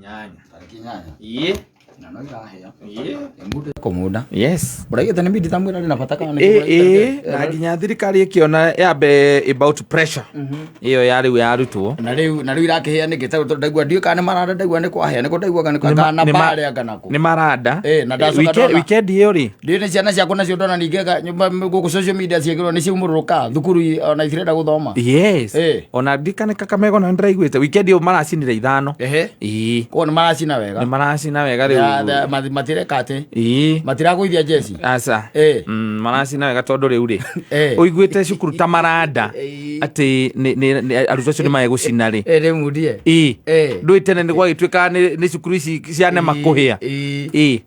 8. Tarĩki 8. Ĩĩ. Na no irahĩa. Ĩĩ. Mũndũ kũmunda. Yes. Ũraigĩte nĩ midi tamwĩra ndĩ na bata kana Ĩ ĩ na nginya thirikari ĩkĩona yambe about pressure ĩyo ya rĩu ya arutwo. Na rĩu irakĩhĩa nĩkĩ? Tondũ ndaigua, ndiũĩ kana nĩ maranda, ndaigua nĩ kwahĩa, nĩkũ ndaiguaga nĩ kana barĩa kana kũ. Nĩ maranda. Ĩ, na ndacoka ndona. Weekend ĩyo rĩ. Ndiũĩ nĩ ciana ciakwa nacio, ndona ningĩ nyũmba gũkũ social media ciĩkĩrwo nĩ ciaumũrũrũka thukuru ona itirenda gũthoma. Yes. Ĩ. Ona ndikane Kakamega ona nĩndĩraiguĩte weekend ĩyo maracinire 5. Ĩĩ. Koguo nĩ maracina wega. Nĩ maracina wega rĩu. Matireka atĩ matiragũithia jeci. Aca. Maracina wega tondũ rĩu rĩ ũiguĩte cukuru ta maranda atĩ arutwo acio nĩ magũcina rĩ. Nĩ mundie. Ĩĩ. Ndũĩ tene nĩ gwagĩtuĩkaga nĩ cukuru ici cia nema kũhĩa. Ĩĩ.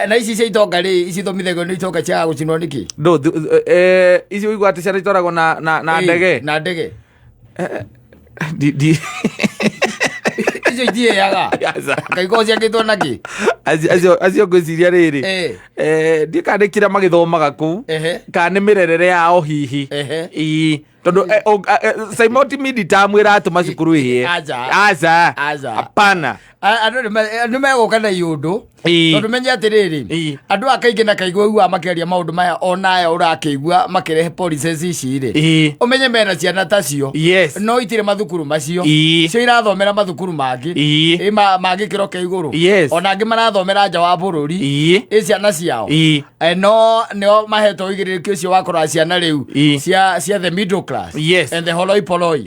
Na ici cia itonga rĩ, ici thomithagio nĩ itonga ciaga gũcinwo nĩkĩ? Ndũ ici ũigua atĩ ciana itwaragwo na ndege. Na ndege. Di Icio itiĩaga. Aca. Kaiko ciakĩtwo nakĩ? Acio ngwĩciria rĩrĩ, ndiĩ kana nĩ kĩrĩa magĩthomaga kũu kana nĩ mĩrerere yao hihi. Ĩĩ, tondũ Simon ti mid-term ĩratũma cukuru ĩhĩe. Aca. Aca. Aca. Hapana. Andũ nĩ megũka na iũndũ. Tondũ menye atĩrĩrĩ, andũ aya kaingĩ na kaingĩ ũiguaga makĩaria maũndũ maya, onaya ũrakĩigua makĩrehe policies ici rĩ, ũmenye mena ciana tacio. No itirĩ mathukuru macio. Cio irathomera mathukuru mangĩ. Ĩ, ma gĩkĩro kĩa igũrũ. Ona angĩ marathomera nja wa bũrũri. Ĩ ciana ciao. No nĩo mahetwo ũigĩrĩrĩki ũcio wa kũrora ciana rĩu cia the middle class and the holoi poloi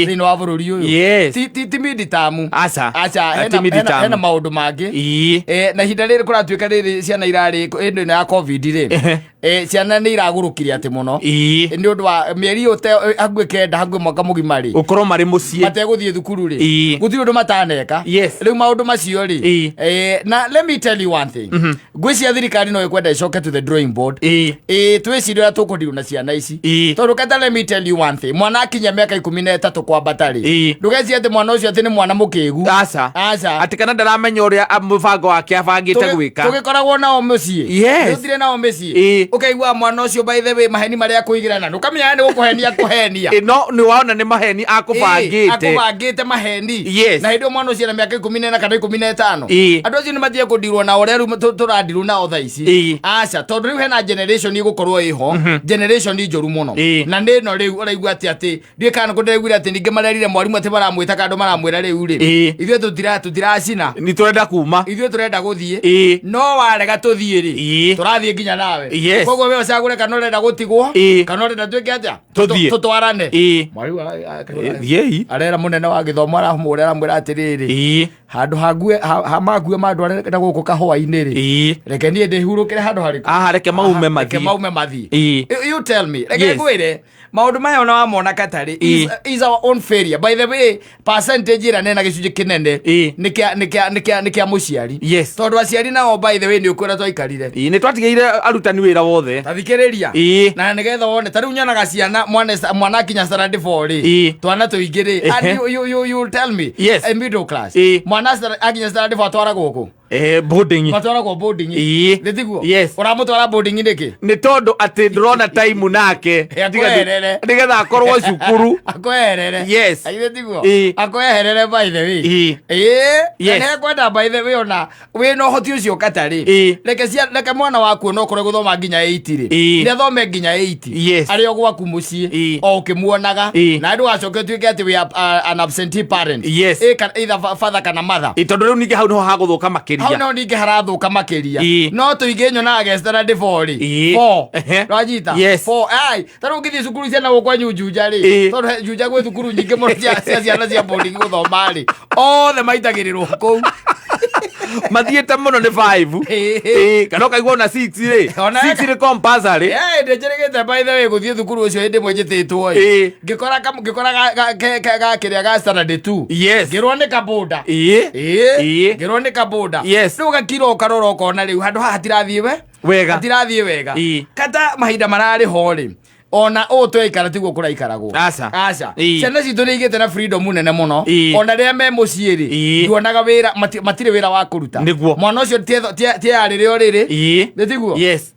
thĩinĩ wa bũrũri ũyũ. Ti mid-term. Aca. Aca, Ti mid-term. Hena maũndũ mangĩ. Na ihinda rĩrĩ kũratuĩka rĩrĩ ciana irarĩ hĩndĩ ĩno ya COVID rĩ, ciana nĩ iragũrũkire atĩ mũno nĩ ũndũ wa mĩeri ĩyo hakuhĩ 9, hakuhĩ mwaka mũgima rĩ, Gũkorwo marĩ mũciĩ. mategũthiĩ thukuru rĩ, gũtirĩ ũndũ mataneka. Rĩu maũndũ macio rĩ, na let me tell you one thing, ngwĩciria thirikari no ĩkwenda ĩcoke to the drawing board. Ĩ, twĩcirie ũrĩa tũkũdeal na ciana ici. Tondũ kata, let me tell you one thing, mwana akinya mĩaka 13 kwambata rĩ, ndũgecirie atĩ mwana ũcio atĩ nĩ mwana mũkĩgu. Aca. Aca. Atĩ kana ndaramenya ũrĩa mũbango wake abangĩte gwĩka. Tũgĩkoragwo nao mũciĩ. Tũtire nao mĩciĩ. Ũkaigua mwana ũcio, by the way, maheni marĩa akũigĩra na ndũkamenya nĩ gũkũhenia kũhenia. Ĩ, no nĩ wona nĩ maheni akũbangĩte. Akũbangĩte maheni. Na hĩndĩ ĩyo mwana ũcio na mĩaka 14 kana 15. Andũ acio nĩ matige kũndirwo na ũrĩa rĩu tũrandirwo nao thaa ici. Aca, tondũ rĩu hena generation ĩgũkorwo ĩho, generation njũru mũno. Na nĩ ĩno rĩu ũraigua atĩ ndiũĩ kana nĩkũ ndĩraiguire atĩ ningĩ marerire mwarimũ atĩ maramwĩta kandũ, maramwĩra rĩu rĩ, ithuĩ tũtiracina. Nĩ tũrenda kuma. Ithuĩ tũrenda gũthiĩ. No warega tũthiĩ rĩ, tũrathiĩ nginya nawe. Koguo we ũcagũre kana ũrenda gũtigwo kana ũrenda twĩke atĩa. Tũthiĩ. Tũtwarane. Mwarimu Thiĩi. arera mũnene wa gĩthomo, aramũra, aramwĩra atĩrĩrĩ, handũ hangue ha mangue mandware na gũkũ kahũa-inĩ rĩ, reke niĩ ndĩhurũkĩre handũ harĩkũ? Aha, reke maume. Reke mathiĩ. Maume mathiĩ. You tell me, reke ngwĩre maũndũ maya ona wamona katarĩ is our own failure. By the way, percentage ĩrĩa nene, gĩcunjĩ kĩnene nĩ kĩa mũciari. Tondũ aciari nao, by the way, nĩ ũkwĩra twaikarire. Ĩĩ, nĩ twatigĩire arutani wĩra wothe. Tathikĩrĩria. Na nĩgetha wone, ta rĩu nyonaga ciana, mwana akinya standard 4 rĩ, twana tũingĩ rĩ, and you tell me, a middle class mwana akinya standard 4 atwaragwo kũ? Boarding. Matwaragwo boarding. Nĩ tiguo? Yes. Ũramũtwara boarding nĩkĩ? Nĩ tondũ atĩ ndĩrona time nake. Akweherere. Nĩgetha akorwo cukuru. Akweherere. Aithe tiguo? Ĩĩ. Akweherere, by the way. Ĩĩ. Na nĩekwenda, by the way, ona wĩna ũhoti ũcio katarĩ, reke mwana waku ona okorwo gũthoma nginya 8 rĩ, nĩ athome nginya 8. Arĩ o gwaku mũciĩ, o ũkĩmuonaga. Na ndũgacoke ũtuĩke atĩ we are an absentee parent. Ĩ, either father kana mother. Ĩĩ, tondũ rĩu ningĩ hau nĩho hagũthũka Hau makĩria. no ningĩ harathũka makĩria. No tũingĩ nyonaga ge standard 4 rĩ, 4. Rwanyita? 4. Ai, ta rĩu ũngĩthiĩ cukuru ciana gũkũ kwanyu Juja rĩ, tondũ Juja gwĩ thukuru nyingĩ mũno cia ciana cia boarding gũthoma rĩ, othe maitagĩrĩrwo kũu. Mathiĩte mũno nĩ 5. Ĩĩ, kana ũkaigua ona 6 rĩ. 6 nĩ compulsory. Ndĩnjĩrĩgĩte, by the way, gũthiĩ thukuru ũcio hĩndĩ ĩmwe njĩtĩtwo ĩ. Ngĩkora gakĩrĩa ga standard 2. Ngĩrwo nĩ kabũnda. Ĩĩ. Ngĩrwo nĩ kabũnda. Rĩu gakira ũkarora ũkona rĩu handũ haha hatirathiĩ we Wega. Hatirathiĩ wega. Kata mahinda mararĩ ho rĩ, ona ũũ twaikara tiguo kũraikaragwo. Aca. Aca. Ciana citũ nĩ igĩte na freedom nene mũno. Ona rĩrĩa me mũciĩ rĩ, nduonaga wĩra, matirĩ wĩra wa kũruta. Mwana ũcio tiarĩrĩ o rĩrĩ. Nĩ tiguo? Yes.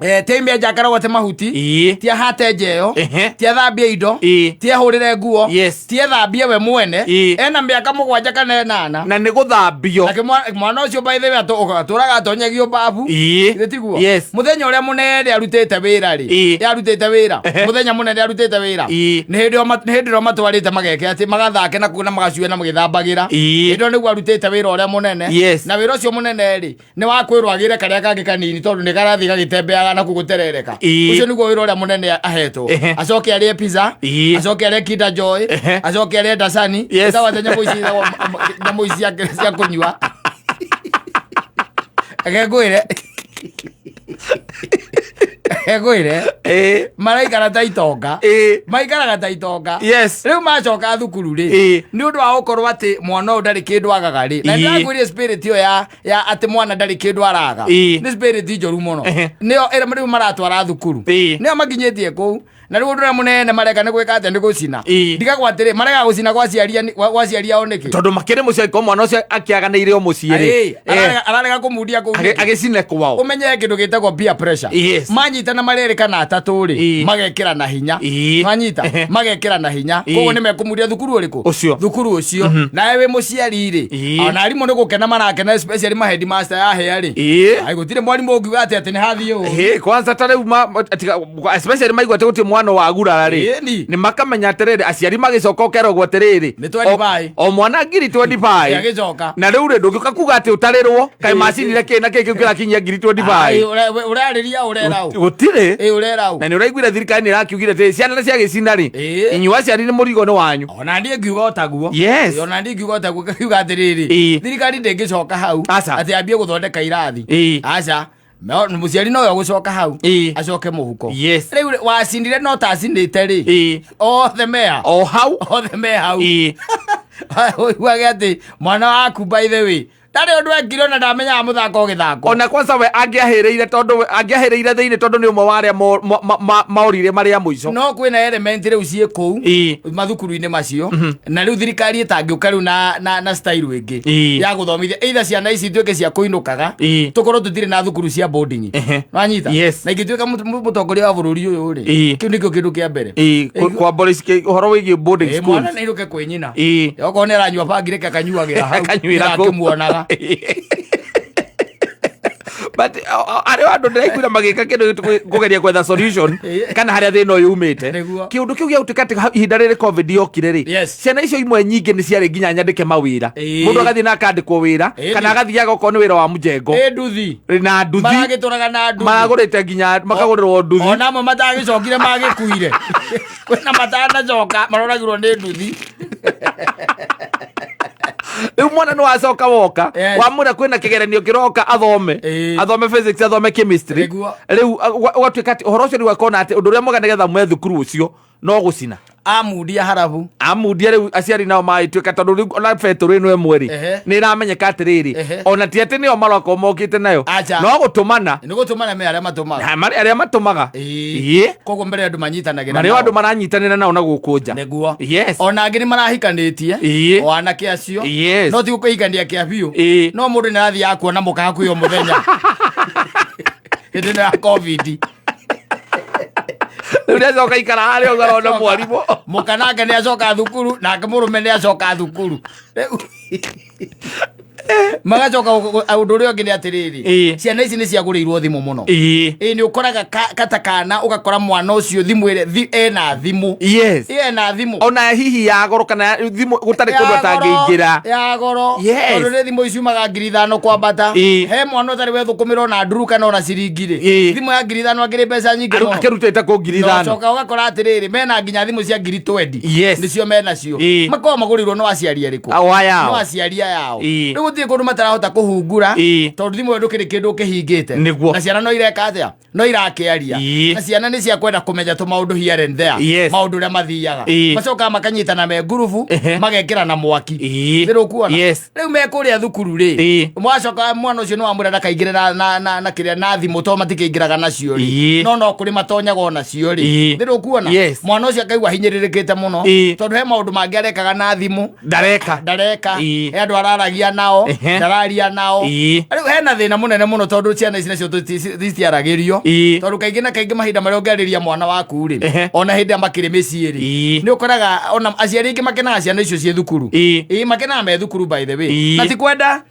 Ti aime nja akarogote mahuti, ti ahate nja ĩyo, ti athambie indo, ti ehũrĩre nguo, ti ethambie we mwene. Ena mĩaka 7 kana 8. Na nĩ gũthambio. Nake mwana ũcio, by the way, atũraga atonyagio babu. Githĩ tiguo? Yes. Mũthenya ũrĩa mũnene arutĩte wĩra rĩ, arutĩte wĩra, mũthenya mũnene arutĩte wĩra, nĩ hĩndĩ nĩ hĩndĩ ĩrĩa matwarĩte mageke atĩ magathake na kuo na magacue na magĩthambagĩra. Hĩndĩ ĩyo nĩguo arutĩte wĩra ũrĩa mũnene. Na wĩra ũcio mũnene rĩ, nĩ wa kwĩrwo agĩre karĩa kangĩ kanini tondũ nĩ karathiĩ gagĩtembeaga na gũterereka. Ũcio nĩguo wĩra ũrĩa mũnene ahetwo. Acoke arĩe pizza, acoke arĩe Kinder Joy, acoke arĩe Dasani. Ĩtagwo atĩa nyamũ ici? Ĩtagwo nyamũ ici cia kũnyua? Reke ngwĩre, reke ngwĩre, maraikara ta itonga. Maikaraga ta itonga. Rĩu macoka thukuru rĩ, nĩ ũndũ wa gũkorwo atĩ mwana ũyũ ndarĩ kĩndũ agaga rĩ, na ndĩrakwĩria spirit ĩyo ya atĩ mwana ndarĩ kĩndũ araga nĩ spirit njũru mũno. Nĩyo ĩrĩa rĩu maratwara thukuru. Nĩyo makinyĩtie kũu, na rĩu ũndũ ũrĩa mũnene mareka nĩ gwĩka atĩa? Nĩ gũcina. Ndigagwo atĩrĩ, marega gũcina gwa aciari ao nĩkĩ? Tondũ makĩrĩ mũciĩ, angĩkorwo mwana ũcio akĩaganĩire o mũciĩ rĩ, Ararega kũmundia kũu nĩkĩ? Agĩcine kwao. Ũmenye kĩndũ gĩtagwo peer pressure. Manyitana marĩ erĩ kana atatũ rĩ, magekĩra na hinya. Manyita, magekĩra na hinya. Koguo nĩ mekũmundia thukuru ũrĩkũ? Ũcio. Thukuru ũcio. Nawe wĩ mũciari rĩ, ona arimũ nĩ gũkena marakena, especially ma headmaster yahĩa rĩ. Ai, gũtirĩ mwarimũ ũngiuga atĩ nĩ hathiĩ ũũ. Hĩ, kwanza ta rĩu especially maigua atĩ gũtirĩ mwana wagurara rĩ, nĩ makamenya atĩrĩrĩ, aciari magĩcoka ũkeragwo atĩrĩrĩ, Nĩ 25. O mwana ngiri 25. Agĩcoka. Na rĩu rĩ, ndũngĩũka kuga atĩ ũtarĩrwo kaĩ macinire kĩ na kĩ kĩu kĩrakinyia ngiri 25. Ai, ũrarĩria ũrera ũ? Gũtirĩ. Ĩ, ũrera ũ? Na nĩ ũraiguire thirikari nĩ ĩrakiugire atĩ ciana nĩ ciagĩcina rĩ, inyuĩ aciari nĩ mũrigo nĩ wanyu. Ona niĩ ngiuga o taguo. Ona niĩ ngiuga o taguo, ngiuga atĩrĩrĩ, thirikari ndĩngĩcoka hau Aca. atĩ ambie gũthondeka irathi. Aca. Mũciari nowe ũgũcoka hau, acoke mũhuko. Rĩu rĩ, wacinire no tacinĩte rĩ, othe mea O hau. Othe me hau. Ũiguage atĩ mwana waku, by the way, ndarĩ ũndũ ekire, ona ndamenyaga mũthako ũgĩthakwo. Ona kwanza we angĩahĩrĩire, tondũ we angĩahĩrĩire thĩinĩ, tondũ nĩ ũmwe wa arĩa maorire marĩ a mũico. No kwĩna element rĩu ciĩ kũu mathukuru-inĩ macio, na rĩu thirikari ĩtangĩũka rĩu na style ĩngĩ ya gũthomithia, either ciana ici ituĩke cia kũinũkaga, tũkorwo tũtirĩ na thukuru cia boarding. Wanyita? Yes. Na ingĩtuĩka mũtongoria wa bũrũri ũyũ rĩ, kĩu nĩkĩo kĩndũ kĩa mbere. Kwambora ũhoro wĩgiĩ boarding Mwana schools. nĩ ainũke kwĩ nyina. Okorwo nĩ aranyua bangi, reke akanyuagĩra hau. Akanyuĩra kũu. Akĩmuonaga. But arĩ andũ ndĩraiguire magĩka kĩndũ kũgeria gwetha solution kana harĩa thĩna ũyũ umĩte. Kĩũndũ kĩu gĩa gũtuĩka atĩ ihinda rĩrĩ COVID yokire rĩ, ciana icio imwe nyingĩ nĩ ciarĩ nginya nyandĩke mawĩra. Mũndũ agathiĩ na akandĩkwo wĩra, kana agathiaga okorwo nĩ wĩra wa mũjengo. Nduthi. Na nduthi. Maragĩtũraga na nduthi. Maragũrĩte nginya makagũrĩrwo nduthi. Ona amwe matagĩcokire magĩkuire, kwĩna matanacoka, maroragirwo nĩ nduthi. Rĩu mwana nĩ wacoka woka, wamwĩra kwĩna kĩgeranio kĩroka, athome, athome physics, athome chemistry. Rĩu ũgatuĩka atĩ ũhoro ũcio rĩu akona atĩ ũndũ ũrĩa mwega nĩgetha mume thukuru ũcio no gũcina. Amundia harabu. Amundia. Rĩu aciari nao magĩtuĩka, tondũ rĩu ona betũrũ ĩno ĩmwe rĩ, nĩ ĩramenyeka atĩrĩrĩ, ona ti atĩ nĩo marokorwo mokĩte nayo. Acha. No gũtũmana. Nĩ gũtũmana me arĩa matũmaga. Arĩa matũmaga. Koguo mbere andũ manyitanagĩra marĩ nao. Andũ maranyitanĩra nao na gũkũ nja. Ona angĩ nĩ marahikanĩtie, o anake acio, no ti gũkĩhikania kĩa biũ. No mũndũ nĩ arathiaga kuona mũka hakuhĩ o mũthenya hĩndĩ ĩno ya COVID. Rĩu nĩacoka ikara harĩa ũguo arona mwarimũ. Mũka nake nĩ acoka thukuru, nake mũrũme nĩ acoka thukuru. Rĩu magacoka ũndũ ũrĩa ũngĩ nĩ atĩrĩrĩ, ciana ici nĩ ciagũrĩirwo thimũ mũno. Ĩ, nĩ ũkoraga kata kana ũgakora mwana ũcio thimũ ĩrĩa ena thimũ. Ĩ, ena thimũ. Ona hihi ya goro kana thimũ gũtarĩ kũndũ Ya goro, atangĩingĩra. Ya goro. Tondũ nĩ thimũ iciumaga 5,000 kwambata. He mwana ũtarĩ wethũkũmĩra ona nduru kana ona ciringi rĩ, thimũ ya 5,000 akĩrĩ mbeca nyingĩ mũno. Akĩrutĩte kũ ngiri Na ithano? ũcoka ũgakora atĩrĩrĩ, mena nginya thimũ cia ngiri 20. Nĩcio menacio. Makoragwo magũrĩirwo no aciari arĩkũ? Ao aya ao. No aciari aya ao. Rĩu gũtirĩ kũndũ matarahota kũhungura, tondũ thimũ ĩyo ndũkĩrĩ kĩndũ ũkĩhingĩte. Na ciana no ireka atĩa? No irakĩaria. Na ciana nĩ cia kwenda kũmenya tũmaũndũ here and there, maũndũ ũrĩa mathiaga. Macokaga makanyitana me ngurubu, magekĩra na mwaki. Nĩ rũkuona? Yes. Rĩu me kũrĩa thukuru rĩ, mwacoka mwana ũcio nĩ wamwĩra ndakaingĩre na kĩrĩa na thimũ, tondũ matikĩingĩraga nacio rĩ, no kũrĩ matonyaga o nacio rĩ. Nĩ rũkuona? Yes. Mwana ũcio akaigua hinyĩrĩrĩkĩte mũno, tondũ he maũndũ mangĩ arekaga na thimũ ndareka. Ndareka. He andũ araragia nao. Ndararia nao. Rĩu hena thĩna mũnene mũno tondũ ciana ici nacio citiaragĩrio. Tondũ kaingĩ na kaingĩ mahinda marĩa ũngĩarĩria mwana waku rĩ, ona hĩndĩ ĩrĩa makĩrĩ mĩciĩ rĩ, nĩ ũkoraga ona aciari aingĩ makenaga ciana icio ciĩ thukuru. Ĩĩ, makenaga me thukuru, by the way. Na ti kwenda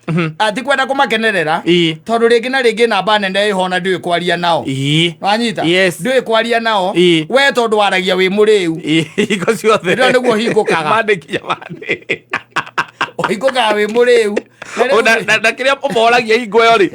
ti kwenda kũmakenerera, tondũ rĩngĩ na rĩngĩ namba nene ĩho na ndũĩ kwaria nao. Wanyita? Yes. Ndũĩ kwaria nao. We tondũ waragia wĩ mũrĩu. Hingo ciothe. Ĩno nĩguo ũhingũkaga. Mandĩkia mandĩ. Ũhingũkaga wĩ mũrĩu. Na rĩu Na kĩrĩa ũmoragia hingo ĩyo rĩ,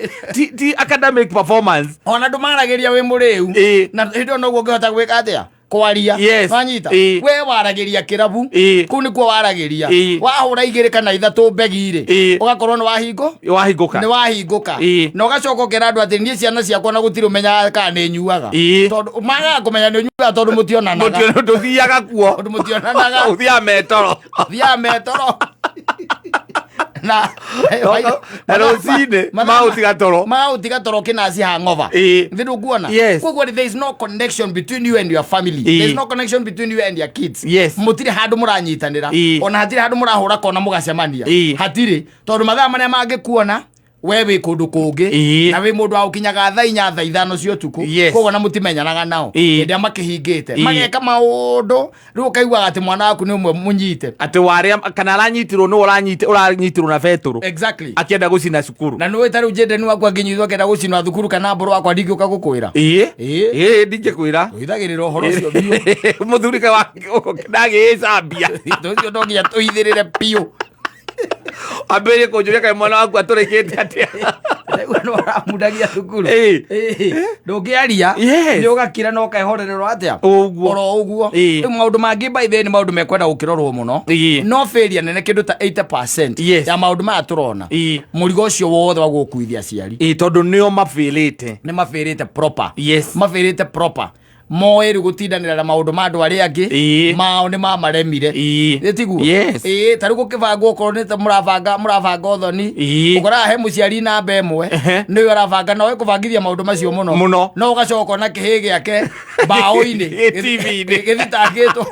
ti academic performance. Ona ndũmaragĩria wĩ mũrĩu. Na hĩndĩ ĩyo noguo ũngĩhota gwĩka atĩa, kwaria. Wanyita? We waragĩria kĩrabu. Kũu nĩkuo waragĩria. Wahũra igĩrĩ kana ithatũ mbegi rĩ, ũgakorwo nĩ wahingo Wahingũka. Nĩ wahingũka. Na ũgacoka ũkera andũ atĩ niĩ ciana ciakwa na gũtirĩ ũmenyaga kana nĩ nyuaga. Tondũ magaga kũmenya nĩ ũnyuaga tondũ mũtionanaga. Mũtio tũthiaga kuo. Tondũ mũtionanaga. Ũthiaga metoro. Thiaga metoro na Na rũcinĩ maũtiga toro. Maũtiga toro kĩnaci hangover. Nĩ ndũkuona? Yes. Koguo there is no connection between you and your family. There is no connection between you and your kids. Mũtirĩ handũ mũranyitanĩra. Ona hatirĩ handũ mũrahũra kona mũgacemania. Hatirĩ, tondũ mathaa marĩa mangĩkuona we wĩ kũndũ kũngĩ. Na wĩ mũndũ wa gũkinyaga thaa 4, thaa 5 cia ũtukũ. Koguo na mũtimenyanaga nao. Hĩndĩ ĩrĩa makĩhingĩte, mageka maũndũ, rĩu ũkaiguaga atĩ mwana waku nĩ ũmwe mũnyite. Atĩ warĩa kana aranyitirwo nĩ ũranyitirwo na betũrũ. Akĩenda gũcina cukuru. Na nĩ ta rĩu njendeni waku angĩnyitwo akĩenda gũcinwa thukuru kana mbũrũ wakwa, ndingĩũka gũkwĩra. Ĩĩ, ndingĩkwĩra. Tũhithagĩrĩra ũhoro ũcio biũ. Mũthuri ka wa ndagĩĩcambia. Ũcio no nginya tũhithĩrĩre biũ. Ambĩrĩrie kũnjũria kaĩ mwana waku atũrĩkĩte atĩa. Rĩu nĩ ũramundagia thukuru. Ndũngĩaria. Nĩ ũgakira na ũkehorererwo atĩa. Ũguo. Oro ũguo. Rĩu maũndũ mangĩ, by the way, nĩ maũndũ mekwenda gũkĩrorwo mũno. No failure nene kĩndũ ta 80% ya maũndũ maya tũrona, mũrigo ũcio wothe wa gũkuithia aciari. Ĩĩ, tondũ nĩo mabĩrĩte. Nĩ mabĩrĩte proper. Mabĩrĩte proper, moĩ rĩu gũtindanĩra na maũndũ ma andũ arĩa angĩ. Mao nĩ mamaremire. Ĩ tiguo? Yes. Ĩĩ, ta rĩu gũkĩbangwo okorwo nĩ ta mũrabanga ũthoni, ũkoraga he mũciari namba ĩmwe nĩwe ũrabanga na kũbangithia maũndũ macio mũno. Mũno. No ũgacoka ũkona kĩhĩ gĩake mbaũ-inĩ. Gĩ TV-inĩ. Gĩthitangĩtwo.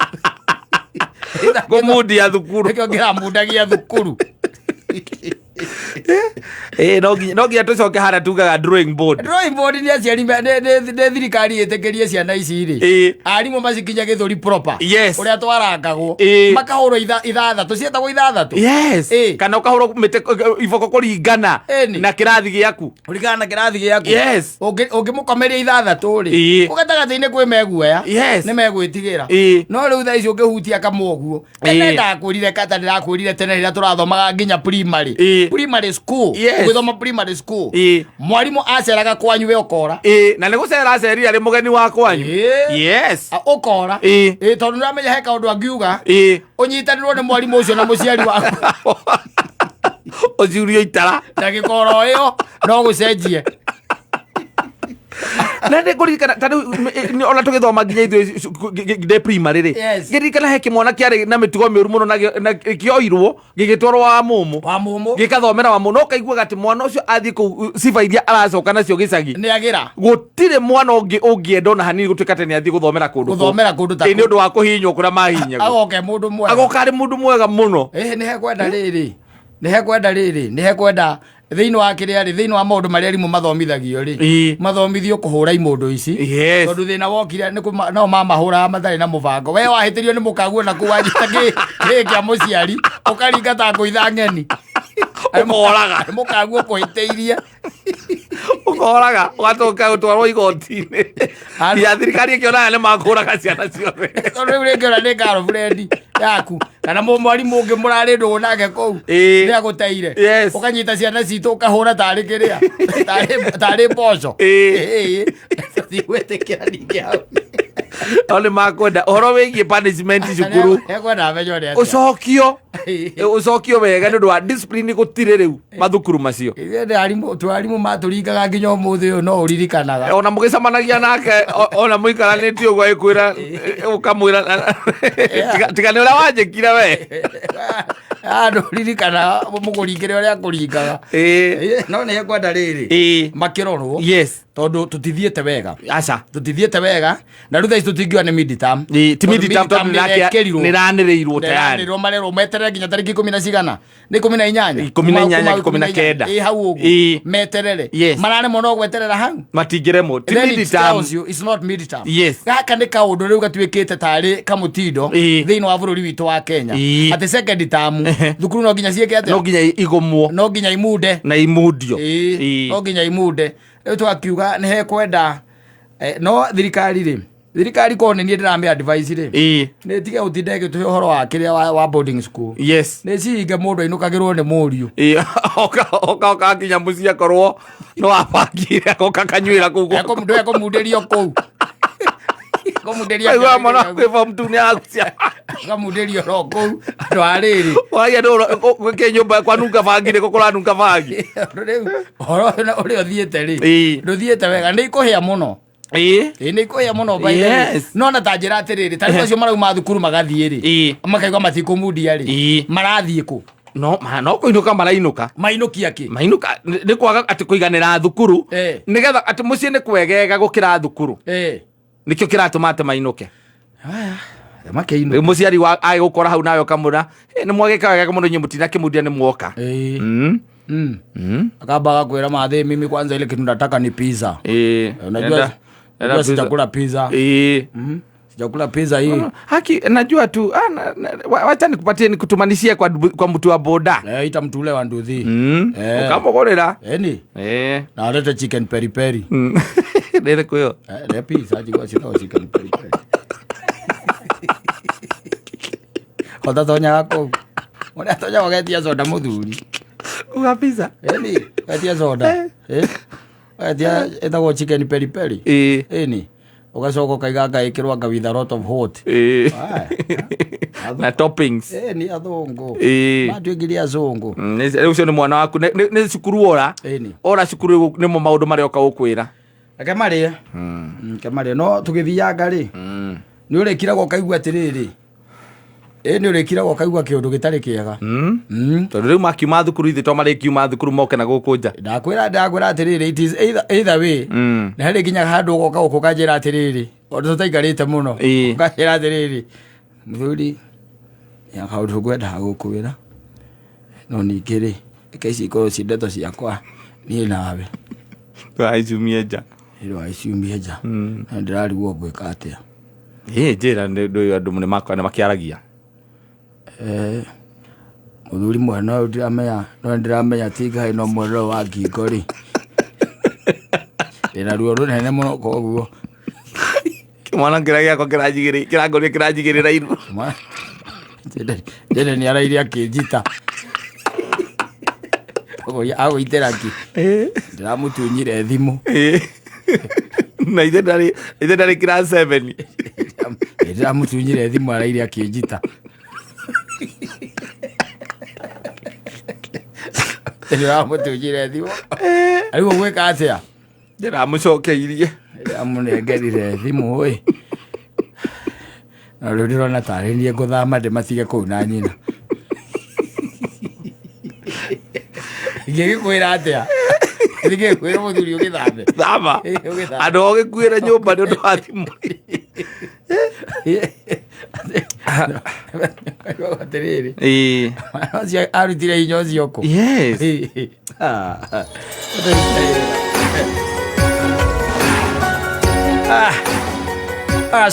Kũmundia thukuru. Nĩkĩo kĩramundagia thukuru. Ĩĩ, no nginya tũcoke harĩa tugaga drawing board. Drawing board nĩ aciari nĩ thirikari ĩtĩkĩrie ciana ici rĩ, arimũ macikinya gĩthũri proper. Ũrĩa twarangagwo. Makahũrwo ithathatũ, ciĩtagwo ithathatũ. Kana ũkahũrwo mĩtĩ iboko kũringana na kĩrathi gĩaku. Kũringana na kĩrathi gĩaku. Ũngĩmũkomeria ithathatũ rĩ, gatagatĩ-inĩ kwĩ meguoya. Nĩ megwĩtigĩra. No rĩu thaa ici ũngĩhutia kamwe ũguo, tene ndakwĩrire kata ndĩrakwĩrire tene rĩrĩa tũrathomaga nginya primary, primary school, ũgĩthoma primary school, mwarimũ aceraga kwanyu we ũkora. Ĩĩ, na nĩ gũcera acerire arĩ mũgeni wa kwanyu. Ũkora. Ĩĩ, tondũ nĩũramenya he kaũndũ angiuga, ũnyitanĩrwo nĩ mwarimũ ũcio na mũciari waku. Ũcurio itara. Ndagĩka oro ĩyo no gũcenjie. Na nĩ ngũririkana ta rĩu ona tũgĩthoma nginya ithuĩ ndĩ primary rĩ, ngĩririkana he kĩmwana kĩarĩ na mĩtugo mĩũru mũno na kĩoirwo gĩgĩtwarwo wa mũmũ. Wa mũmũ. Gĩkathomera wa mũmũ, no ũkaiguaga atĩ mwana ũcio athiĩ kũu, sifa iria aracoka nacio gĩcagi, nĩ agĩra. Gũtirĩ mwana ũngĩ ũngĩenda ona hanini gũtuĩka atĩ nĩ athiĩ gũthomera kũndũ kũu. Gũthomera kũndũ ta Ĩ, nĩ ũndũ wa kũhihinywo kũrĩa mahihinyagwo. Agoka e mũndũ mwega. Agoka arĩ mũndũ mwega mũno. Ĩhĩ, nĩ hekwenda rĩrĩ, nĩ hekwenda rĩrĩ, nĩ hekwenda thĩinĩ wa kĩrĩa rĩ, thĩinĩ wa maũndũ marĩa arimũ mathomithagio rĩ, mathomithio kũhũra imũndũ ici. Tondũ thĩna wokire nĩ no mamahũraga matarĩ na mũbango. We wahĩtĩrio nĩ mũkaguo na kũu wanyita kĩ kĩa mũciari ũkaringa ta ngũitha ng'eni. Ũkoraga. Mũkaguo kũhĩtĩirie. Ũkoraga ũgatoka gũtwarwo igoti-inĩ ya thirikari ĩkĩonaga nĩ makũraga ciana ciothe. Tondũ rĩu rĩngĩ ona nĩ girlfriend yaku kana mwarimũ ũngĩ mũrarĩ ndũgũ nake kũu nĩ agũteire. Ũkanyita ciana citũ ũkahũra tarĩ kĩrĩa tarĩ mboco. Ndigwĩtĩkĩra ningĩ hau. No nĩ makwenda ũhoro wĩgiĩ punishment cukuru. Ekwenda amenye ũrĩa atĩa. Ũcokio wega nĩ ũndũ wa discipline gũtirĩ rĩu mathukuru macio. Ithuĩ nĩ arimũ, twarimũ matũringaga nginya ũmũthĩ ũyũ no ũririkanaga. Ona mũgĩcemanagia nake, ona mũikaranĩtie ũguo agĩkwĩra, ũkamwĩra, "Tiga nĩ ũrĩa wanjĩkire we." Andũ ũririkanaga mũkũringĩre ũrĩa akũringaga. No nĩ ekwenda rĩrĩ, makĩrorwo. Tondũ tũtithiĩte wega. Aca. Tũtithiĩte wega na rĩu thaa ici tũtingiuga nĩ mid-term. Ĩ, ti Tondũ mid-term tondũ nĩrekĩrirwo. nĩranĩrĩirwo tayari. Nĩranĩrĩirwo, marerwo meterere nginya tarĩki ikũmi na cigana, nĩ 18? 18, Kuma 19. Ĩ, hau ũguo. Meterere. Mararemwo no gweterera hau. Matingĩremwo, ti Then it mid-term. tells you it's not mid-term. Gaka nĩ kaũndũ rĩu gatuĩkĩte tarĩ kamũtindo thĩinĩ wa bũrũri witũ wa Kenya, atĩ second term thukuru no nginya ciĩke atĩa? No nginya igomwo. No nginya imunde. Na imundio. No nginya imunde. Rĩu tũgakiuga nĩ hekwenda no thirikari rĩ, thirikari korwo nĩ niĩ ndĩramĩ advice rĩ, nĩ tige gũtinda ĩgĩtũhe ũhoro wa kĩrĩa wa boarding school. Nĩ cihinge, mũndũ ainũkagĩrwo nĩ mũriũ. Oka oka nginya mũciĩ, akorwo no abangire agoka kanyuĩra kũu. Ndũekũmundĩrio kũu. Kũmundĩrio. Aigua mwana kwĩ form 2 nĩ agucia. Akamundĩrio ro kũu andũ a rĩrĩ. Wagia ndå nyũmba kwanunga bangi, nĩkũ kũranunga bangi. Rĩu ũhoro ũyũ ũrĩa ũthiĩte rĩ, ndũthiĩte wega, nĩ ikũhĩa mũno. Ĩĩ, nĩ ikũhĩa mũno, by the way. No na ta njĩra atĩrĩrĩ, ta rĩu acio marauma thukuru magathiĩ rĩ, makaigua matikũmundia rĩ, marathiĩ kũ? No ma no kũinũka marainũka. Mainũkia kĩ? Mainũka nĩ kwaga atĩ kũiganĩra thukuru, nĩgetha atĩ mũciĩ nĩ kwegega gũkĩra thukuru. Nĩkĩo kĩratũma atĩ mainũke. Haya, makĩinũka. Rĩu mũciari wa agĩgũkora hau nawe ũkamwĩra, "Eh, nĩ mwagĩka wega mũno inyuĩ mũtinakĩmundia nĩ mwoka." Akamba agakwĩra, "Mathĩ, mimi kwanza ile kitu nataka ni pizza." Unajua Enda- enda unajua pizza. sijakula pizza. Sijakula pizza hii. Haki najua tu, ah, wacha nikupatie, nikutumanishie kwa mtu wa boda. Eh, ita mtu ule wa nduthi. Ukamũgũrĩra. Eni. Na alete chicken peri peri. Nĩ ĩrĩkũ ĩyo? Eh, le pizza jigwa citagwo chicken peri peri. Ũtatonyaga kũu. Ũrĩa atonyaga ũgetia soda, mũthuri. Uga pizza. Eni, ũgetia soda. Eh. Ũgetia ĩtagwo chicken peri peri. Eni. Ũgacoka ũkaiga ngaĩkĩrwo anga with a lot of hot. Aya. Na toppings. Eni, athũngũ. Matuĩkire azũngũ. Rĩu ũcio nĩ mwana waku, nĩ cukuru ora. Eni. Ora cukuru nĩmo maũndũ marĩa oka gũkwĩra. Reke marĩe. Reke marĩe, no tũgĩthianga rĩ, nĩ ũrĩkiraga ũkaigua atĩrĩrĩ, ĩ nĩ ũrĩkiraga ũkaigua kĩũndũ gĩtarĩ kĩega. Tondũ rĩu makiuma thukuru, ithuĩ to marĩkiuma thukuru moke na gũkũ nja. Ndakwĩra atĩrĩrĩ, it is either way. Nĩ harĩ nginya handũ ũgoka gũkũ ũkanjĩra atĩrĩrĩ, tondũ tũtaikarĩte mũno, ũkanjĩra atĩrĩrĩ, "Mũthuri, ya kaũndũ ngwendaga gũkwĩra, no ningĩ rĩ, reke ici ikorwo ci ndeto ciakwa niĩ nawe." Tũraiciumie nja. Ĩrĩ nja. Na ndĩrarigwo ngwĩka atĩa. Ĩ, njĩra nĩ ndũ andũ nĩ makwa nĩ makĩaragia. Eh, mũthuri, mwena ũyũ ndiramenya, no nĩndĩramenya ti Ngai, no mwena ũyũ wa ngingo rĩ, ndĩna ruo rũnene mũno, koguo Kĩmwana kĩrĩa gĩakwa kĩrangoria kĩranjigĩrĩra iru. Njene nĩ araire akĩnjita agũitĩra ki ndĩramũtunyire thimũ. Na ithe ndarĩ class 7. Ndĩramũtunyire thimũ, araire akĩnjita, ndĩramũtunyire thimũ, rĩu ũgwĩka atĩa? Ndĩramũcokeirie. Ndĩramũnengerire thimũ ĩ, na rĩu ndĩrona tarĩ niĩ ngũthama ndĩmatige kũu na nyina. Ingĩgĩkwĩra atĩa? Ingĩgĩkwĩra, mũthuri, ũgĩthambe. Thama. Ĩ, ũgĩthambe. Andũ ogĩkuĩre nyũmba nĩ ũndũ wa thimũ. Atĩrĩrĩ, ũcio arutire hinya ũcio kũ? Yes. Ah. Ah. Ah,